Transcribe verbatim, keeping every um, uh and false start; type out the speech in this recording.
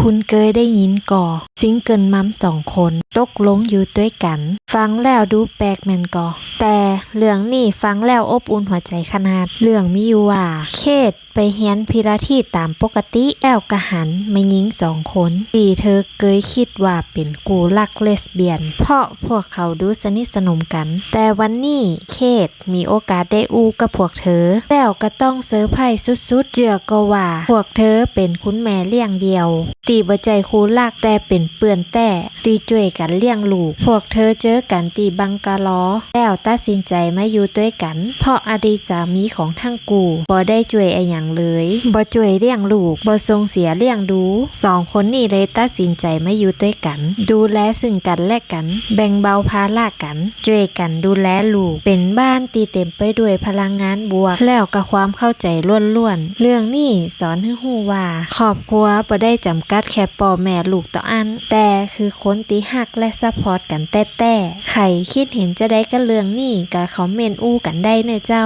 คุณเกยได้ยินก่อ ซิงเกิลมัมสองคนตกลงอยู่ตวยกั๋น ฟังแล้วดูแปลกแม่นก่อ แต่เรื่องนี้ฟังแล้วอบอุ่นหัวใจ๋ขนาด เรื่องมีอยู่ว่า เคทไปเฮียนพิลาทิสต๋ามปกติ แล้วก็หันแม่ญิงสองคนตี้เธอเกยกึ๊ดว่าเป๋นกู้ฮักเลสเบียน เพราะพวกเขาดูสนิทสนมกั๋น แต่วันนี้เคท มีโอกาสได้อู้กับพวกเธอ แล้วก็ต้องเซอร์ไพรส์สุดๆ เจื้อก่อว่าพวกเธอเป๋นคุณแม่เลี้ยงเดี่ยว ตี้บ่ใจ้คู่ฮัก แต่เป๋นเปื้อนแต๊ ตี้จ้วยกั๋นเลี้ยงลูก พวกเธอเจอกั๋นตี้บังกะลอ แล้วตัดสินใจ๋มาอยู่ตวยกั๋น เพราะอดีตสามีของตังกู้บ่ได้จ้วยอะหยังเลย บ่จ้วยเลี้ยงลูก บ่ส่งเสียเลี้ยงดู สองคนนี้เลยตัดสินใจ๋มาอยู่ตวยกั๋น ดูแลซึ่งกั๋นและกั๋น แบ่งเบาภาระกั๋น จ้วยกั๋นดูแลลูก เป๋นบ้านตี้เต๋มไปด้วยพลังงานบวก แล้วก็ความเข้าใจ๋ล้วนๆ เรื่องนี้สอนหื้อฮู้ว่า ครอบครัวบ่ได้จ๋ำกัดแค่ป้อแม่ลูกเต้าอั้น แต่คือคนตี้ฮักและซัพพอร์ตกั๋นแต๊ๆ ใผกึ๊ดเห็นจาใดกับเรื่องนี้ ก็คอมเมนต์อู้กั๋นได้เน่อเจ้า